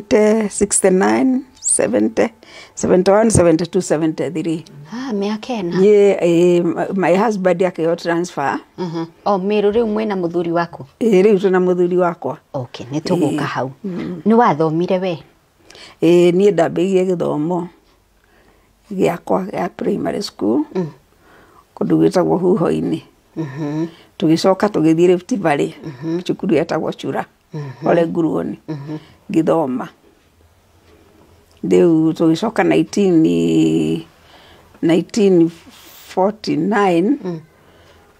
70, 69, 70, 71, 72, 73. Ah, mĩaka 4. Niĩ my husband akĩheo transfer. O Mĩrũ rĩu mwĩna mũthuri waku? Ĩĩ, rĩu twĩna mũthuri wakwa. Okay, nĩ tũgũka hau. Nĩ wathomire we? Ĩĩ, niĩ ndambĩrĩirie gĩthomo gĩakwa gĩa primary school kũndũ gwĩtagwo Huho-inĩ. Tũgĩcoka tũgĩthiĩ Rift Valley, cukuru yetagwo Chura, Ole Nguruoni, ngĩthoma. Rĩu tũgĩcoka 1949,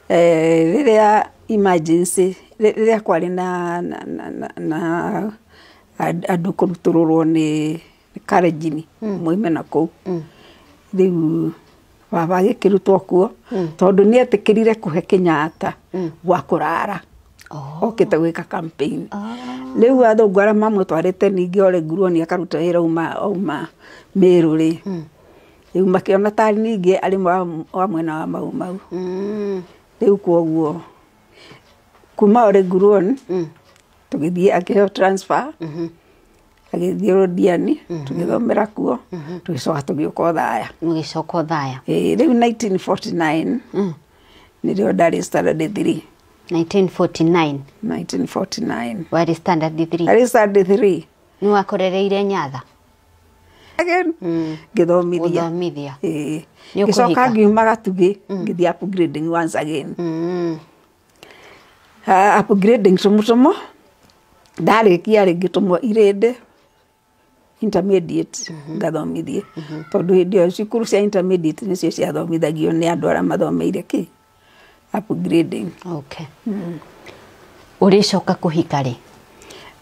rĩrĩa emergency, rĩrĩa kwarĩ na andũ kũrutũrũrwo nĩ Kalenjin moime na kũu. Rĩu baba agĩkĩrutwo kuo tondũ nĩ etĩkĩrire kũhe Kenyatta gwa kũrara okĩte gwĩka campaign. Rĩu athũngũ arĩa mamũtwarĩte ningĩ Ole Nguruoni akaruta wĩra auma Mĩrũ rĩ, rĩu makĩona tarĩ ningĩ arĩ wa mwena wa Mau Mau. Rĩu kwoguo kuma Ole Nguruoni tũgĩthiĩ, akĩheo transfer, agĩthiĩ Londiani, tũgĩthomera kuo, tũgĩcoka tũgĩũka Othaya. Mũgĩcoka Othaya. Ĩĩ, rĩu 1949 nĩrĩo ndarĩ standard 3. 1949? 1949. Warĩ standard 3? Ndarĩ standard 3. Nĩ wakorereire Nyatha? Again ngĩthomithia. Gũthomithia. Ĩĩ. Nĩ Ngĩcoka ũkũhika? ngiuma Gatugĩ, ngĩthiĩ upgrading once again. Ah, upgrading tũmũtũmũ ndarĩkia rĩ, ngĩtũmwo Irĩndĩ intermediate ngathomithie, tondũ hĩndĩ ĩyo cukuru cia intermediate nĩcio ciathomithagio nĩ andũ arĩa mathomeire kĩ upgrading. Okay. Ũrĩcoka kũhika rĩ?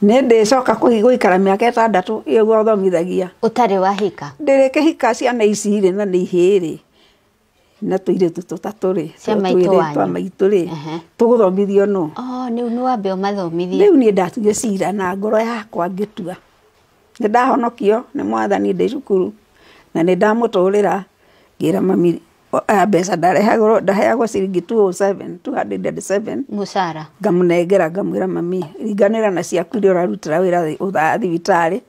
Nĩ ndĩcoka gũikara mĩaka 6 ĩyo gũthomithagia. Ũtarĩ wahika? Ndĩrĩkĩhika ciana ici rĩ, na nĩ ihĩĩ rĩ, na tũirĩtu tũtatũ rĩ, Cia maitũ twĩrĩ wanyu. twa maitũ rĩ, tũgũthomithio nũ? Oh, nĩ wambe ũmathomithie. Rĩu niĩ ndatuire cira na ngoro yakwa, ngĩtua nĩ ndahonokio nĩ Mwathani ndĩ cukuru na nĩ ndamũtũrĩra. Ngĩra mami aya mbeca ndarehagwo, ndaheagwo ciringi 207, 207. Mũcara. Ngamũnengera, ngamwĩra, "Mami, ringanĩra na ciaku iria ũrarutĩra wĩra ũthaa thibitarĩ,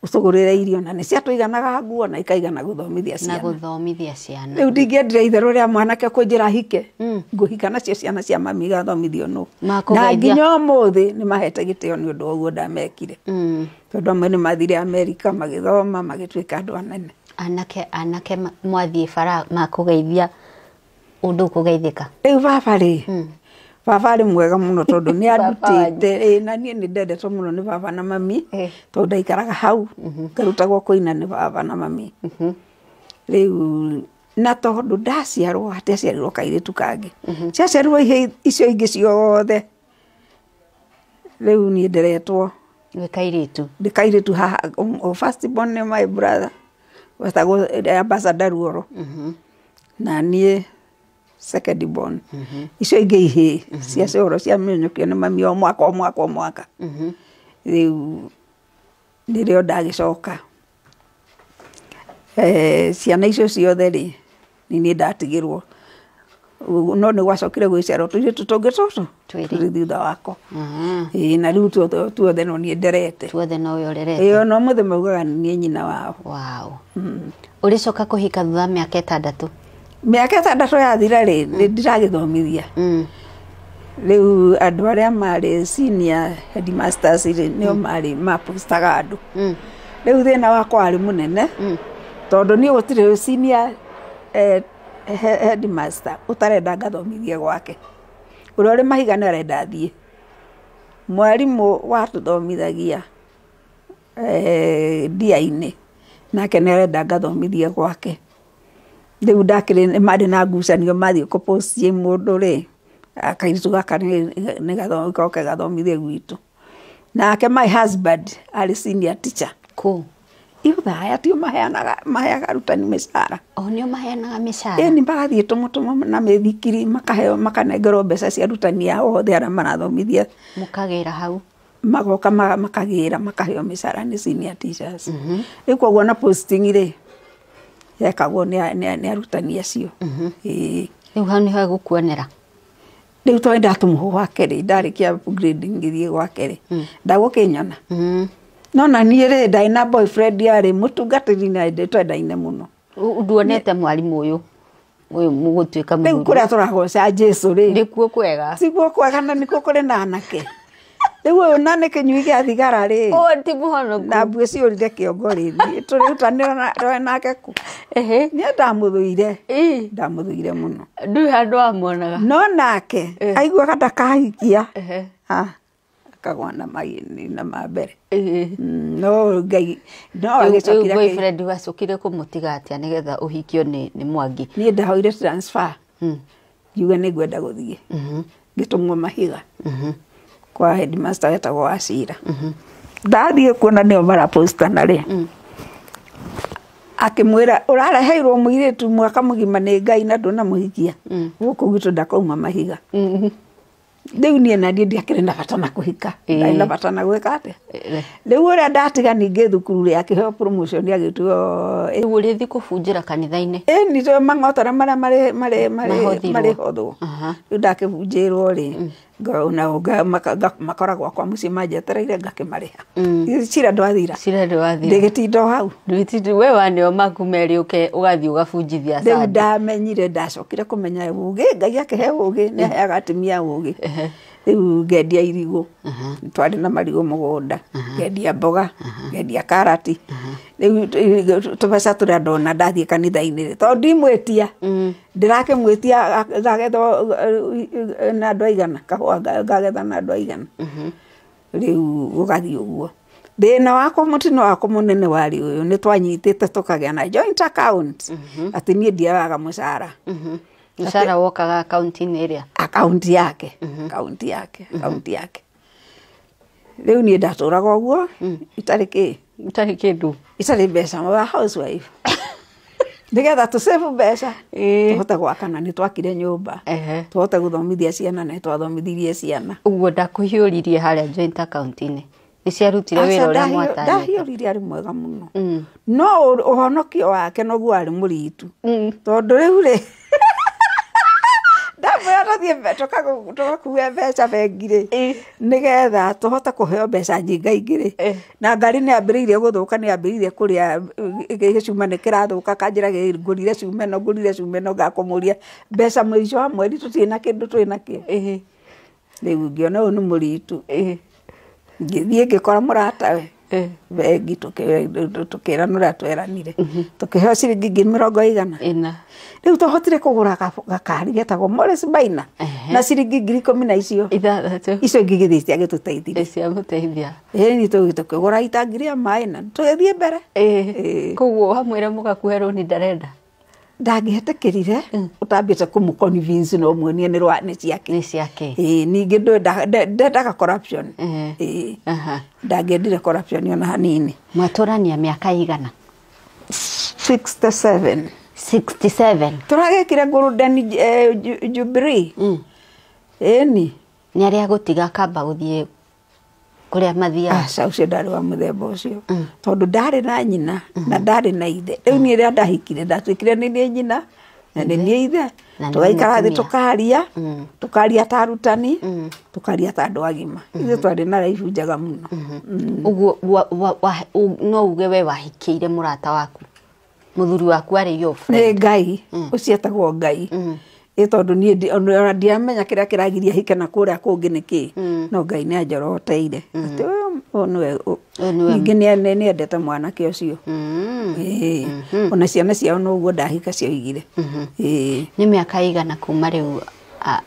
ũtũgũrĩre irio." Na nĩ ciatũiganaga nguo na ikaigana gũthomithia Na ciana. Gũthomithia ciana. Rĩu ndingĩendire itherũ rĩa mwanake kũnjĩra hike, ngũhika nacio ciana cia mami igathomithio nũ? Na Makũgeithia. nginya ũmũthĩ nĩ mahete gĩtĩo nĩ ũndũ wa ũguo ndamekire, tondũ amwe nĩ mathire Amerika magĩthoma, magĩtuĩka andũ anene. Anake mwathiĩ bara makũgeithia ũndũ ũkũgeithĩka. Rĩu baba rĩ, baba arĩ mwega mũno tondũ nĩ Baba wanyu. andutĩte ĩ, na niĩ nĩ ndendetwo mũno nĩ baba na mami, tondũ ndaikaraga hau ngarutagwo kũina nĩ baba na mami. Rĩu na tondũ ndaciarwo hatiaciarirwo kairĩtu kangĩ, ciaciarirwo ihĩĩ icio ingĩ ciothe, rĩu niĩ nderetwo. Wĩ kairĩtu. Ndĩ kairĩtu haha. First born nĩ my brother wetagwo Ambassador Ruoro, na niĩ second born. Icio ingĩ ihĩĩ ciaciarwo ciamenyũkio nĩ mami o mwaka, o mwaka, o mwaka. Rĩu nĩrĩo ndagĩcoka, ciana icio ciothe rĩ, nĩ niĩ ndatigĩrwo, no nĩ gwacokire gwĩciarwo tũirĩtu tũngĩ tũtũ Twĩrĩ. tũrĩ thutha wakwa. Ĩĩ, na rĩu tuothe tuothe no niĩ nderete. Tuothe nowe ũrerete. Ĩĩ, ona ũmũthĩ maugaga nĩ niĩ nyina wao. Wow. Ũrĩcoka kũhika thutha wa mĩaka 6? Mĩaka 6 yathira rĩ, nĩ ndiragĩthomithia. Rĩu andũ arĩa marĩ senior headmasters rĩ, nĩo marĩ mapostaga andũ. Rĩu thĩna wakwa warĩ mũnene, tondũ niĩ gũtirĩ senior headmaster ũtarenda ngathomithie gwake. Ũrĩa ũrĩ mahiga nĩ arenda thiĩ. Mwarimũ watũthomithagia ndia-inĩ nake nĩ arenda ngathomithie gwake. Rĩu ndakĩrĩ marĩ na ngucanio mathiĩ kũ post mũndũ rĩ, kairĩtu gaka nĩ goke gathomithie gwitũ. Nake my husband arĩ senior teacher. Kũ? Ithaya tio maheanaga, maheaga arutani mĩcara. O nĩo maheanaga mĩcara? Ĩni, magathiĩ tũmũtũmũ na mĩthikiri, makaheo, makanengerwo mbeca cia arutani ao othe arĩa marathomithia. Mũkagĩra hau. Magoka makagĩra, makaheo mĩcara nĩ senior teachers. Rĩu koguo na posting rĩ, yekagwo nĩ arutani acio. Ĩĩ. Rĩu hau nĩho egũkuonera. Rĩu tondũ ndatũmwo gwake rĩ, ndarĩkia upgrading ngĩthiĩ gwake rĩ, ndagũkĩnyona. No na niĩ rĩ, ndarĩ na boyfriend yarĩ mũtungatĩri na twendaine mũno. Nduonete mwarimũ ũyũ ũyũ mũgũtuĩka Rĩu mũthuri? kũrĩa tũragoca Jesu rĩ, nĩkuo kwega. Tiguo kwega na nĩkuo kũrĩ na anake. Rĩu ũyũ na nĩ kĩnyui gĩa thigara rĩ, Ũũ ti mũhonoku. Na mbuĩ ciũrire kĩongo rĩ, tũrĩrutanĩra nake kũ? Niĩ ndamũthũire. Ndamũthũire mũno. Ndũrĩ handũ wamuonaga. No nake aiguaga ndakahikia. Akagwa na na ma mbere. No Ngai no agĩcokire Rĩu boyfriend wacokire kũmũtiga atĩa nĩgetha ũhikio nĩ Mwangi? Niĩ ndahoire transfer. Ngiuga nĩ ngwenda gũthiĩ. Ngĩtũmwo Mahiga. Kwa headmaster wetagwo Wacira. Ndathiĩ kuona nĩo marapostana rĩ. Akĩmwĩra ũrareheirwo mũirĩtu mwaka mũgima nĩ Ngai na ndũnamũhikia. Gũkũ gwitũ ndakauma Mahiga. Rĩu niĩ na niĩ ndiakĩrĩ na bata na kũhika. Ndarĩ na bata na gwĩka atĩa. Rĩu ũrĩa ndatiga ningĩ thukuru rĩ, akĩheo promotion agĩtuo Rĩu ũrĩthiĩ kũbunjĩra kanitha-inĩ? Ĩni to mang'otore marĩa Mahothirwo. marĩhothwo. Rĩu ndakĩbunjĩrwo rĩ, makoragwo kwa mũciĩ manjetereire ngakĩmarĩha. Cira ndwathira. Cira ndwathira. Ndĩgĩtinda o hau. Ndũgĩtinda, we waneo maku merĩ ũke ũgathiĩ ũgabunjithia Rĩu Sunday. ndamenyire, ndacokire kũmenya ũgĩ, Ngai akĩhe ũgĩ, nĩ aheaga atumia ũgĩ. Rĩu ngendia irigũ. Twarĩ na marigũ mũgũnda. Ngendia mboga, ngendia karati. Rĩu tũbeca tũrĩa ndona ndathiĩ kanitha-inĩ rĩ, tondũ ndimwĩtia. Ndĩrakĩmwĩtia ngagetha na andũ aigana, kahũa ngagetha na andũ aigana. Rĩu gũgathiĩ ũguo. Thĩna wakwa, mũtino wakwa mũnene warĩ ũyũ, nĩ twanyitĩte tũkagĩa na joint account. Atĩ niĩ ndioyaga mũcara. Mũcara wokaga akaunti-inĩ ĩrĩa? Akaunti yake, akaunti yake, akaunti yake. Rĩu niĩ ndatũraga ũguo, itarĩ kĩ? Itarĩ kĩndũ. Itarĩ mbeca, wa housewife. Nĩgetha tũ save mbeca, tũhote gwakana, nĩ twakire nyũmba. Tũhote gũthomithia ciana, na nĩ twathomithirie ciana. Ũguo ndakũhiũririe harĩa joint account-inĩ. Nĩ ciarutire wĩra Aca, ũrĩa mwatanyĩte? Ndahiũririe, arĩ mwega mũno. No ũhonokio wake noguo warĩ mũritu. Tondũ rĩu rĩ, ndamwĩra tũthiĩ tũgakue mbeca bengi rĩ, nĩgetha tũhote kũheo mbeca nyingaingĩ rĩ. Na ngari nĩ yambĩrĩirie gũthũka, nĩ yambĩrĩirie kũrĩa gĩcuma nĩ kĩrathũka, kanjĩra ngũrire cuma ĩno, ngũrire cuma ĩno, ngakũmũria mbeca mũico wa mweri tũtirĩ na kĩndũ twĩ nakĩo. Rĩu ngĩona ũyũ nĩ mũritu. Ngĩthiĩ ngĩkora mũratawe bengi, tũkĩrana ũrĩa tweranire, tũkĩheo ciringi ngiri mĩrongo igana. Ĩna. Rĩu twahotire kũgũra gakari getagwo Morris Minor na ciringi ngiri ikũmi na icio ithathatũ. Icio ingĩ githĩ ciagĩtũteithirie. Ciamũteithia. Ĩni tũkĩgũra itangi rĩa maĩ na tũgĩthiĩ mbere. Koguo wamwĩra mũgakuhe rũni ndarenda? Ndangĩhetĩkĩrire ũtambĩte kũmũ convince no muonie nĩ rwa nĩ ciake. Nĩ ciake. Ĩĩ, ningĩ ndendaga corruption. Ĩĩ. Ndangĩendire corruption ona hanini. Mwatũrania mĩaka igana? 67. 67. Tũragĩkire golden jubilee. Ĩni. Nĩ arĩa gũtiga akamba gũthiĩ kũrĩa mathiaga? Aca, ũcio ndarĩ wa mũthemba ũcio, tondũ ndarĩ na nyina na ndarĩ na ithe. Rĩu niĩ rĩrĩa ndahikire, ndatuĩkire nĩ niĩ nyina na nĩ niĩ ithe. Na nĩ Tũgaikara thĩ, mũtumia. tũkaria, tũkaria ta arutani, tũkaria ta andũ agima. Ithuĩ twarĩ na raibu njega mũno. Ũguo no uge we wahikĩire mũrata waku, mũthuri waku arĩ your Nĩ friend? Ngai ũcio etagwo Ngai. Ĩ tondũ niĩ ona ndiramenya kĩrĩa kĩragiria hike na kũrĩa kũngĩ nĩ kĩ, no Ngai nĩ anjoroteire atĩ ũyũ nĩwe Ũyũ nĩwe. Ningĩ nĩ endete mwanake ũcio. Ĩĩ, ona ciana ciao noguo ndahika cioigire. Ĩĩ. Nĩ mĩaka igana kuma rĩu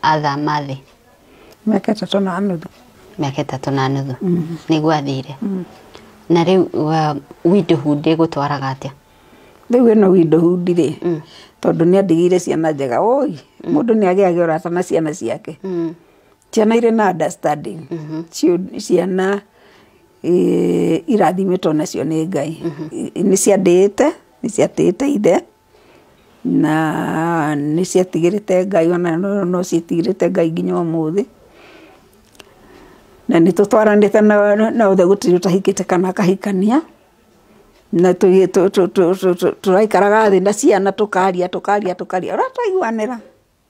athama thĩ? Mĩaka 3.5. Mĩaka 3.5 nĩguo athire. Na rĩu widowhood ĩgũtwaraga atĩa? Rĩu ĩno widowhood rĩ, tondũ nĩ andigĩire ciana njega, oi mũndũ nĩ agĩaga ũrata na ciana ciake, ciana irĩ na understanding. Ciana irathimĩtwo nacio nĩ Ngai. Nĩ ciandĩĩte, nĩ ciatĩĩte ithe na nĩ ciatigĩrĩte Ngai, ona no ciĩtigĩrĩte Ngai nginya ũmũthĩ. Na nĩ tũtwaranĩte na othe, gũtirĩ ũtahikĩte kana akahikania, na tũraikaraga thĩ na ciana, tũkaria, tũkaria, tũkaria ũrĩa twaiguanĩra.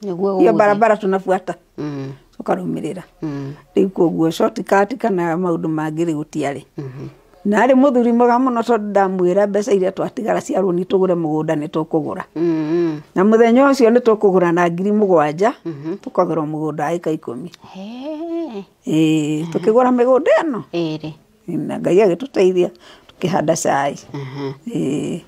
Nĩguo Hiyo gũgũthiĩ. Barabara tunafuata, tũkarũmĩrĩra. Rĩu koguo shortcut kana maũndũ mangĩ rĩ, gũtiarĩ. Na arĩ mũthuri mwega mũno tondũ ndamwĩra mbeca iria twatigara cia rũni tũgũre mũgũnda nĩ tũkũgũra. Na mũthenya ũcio nĩ tũkũgũra na 7,000 tũkagũra mũgũnda wa ĩka 10. He. Ĩĩ, tũkĩgũra mĩgũnda ĩno. Ĩrĩ. Na Ngai agĩtũteithia tũkĩhanda cai. Ĩĩ.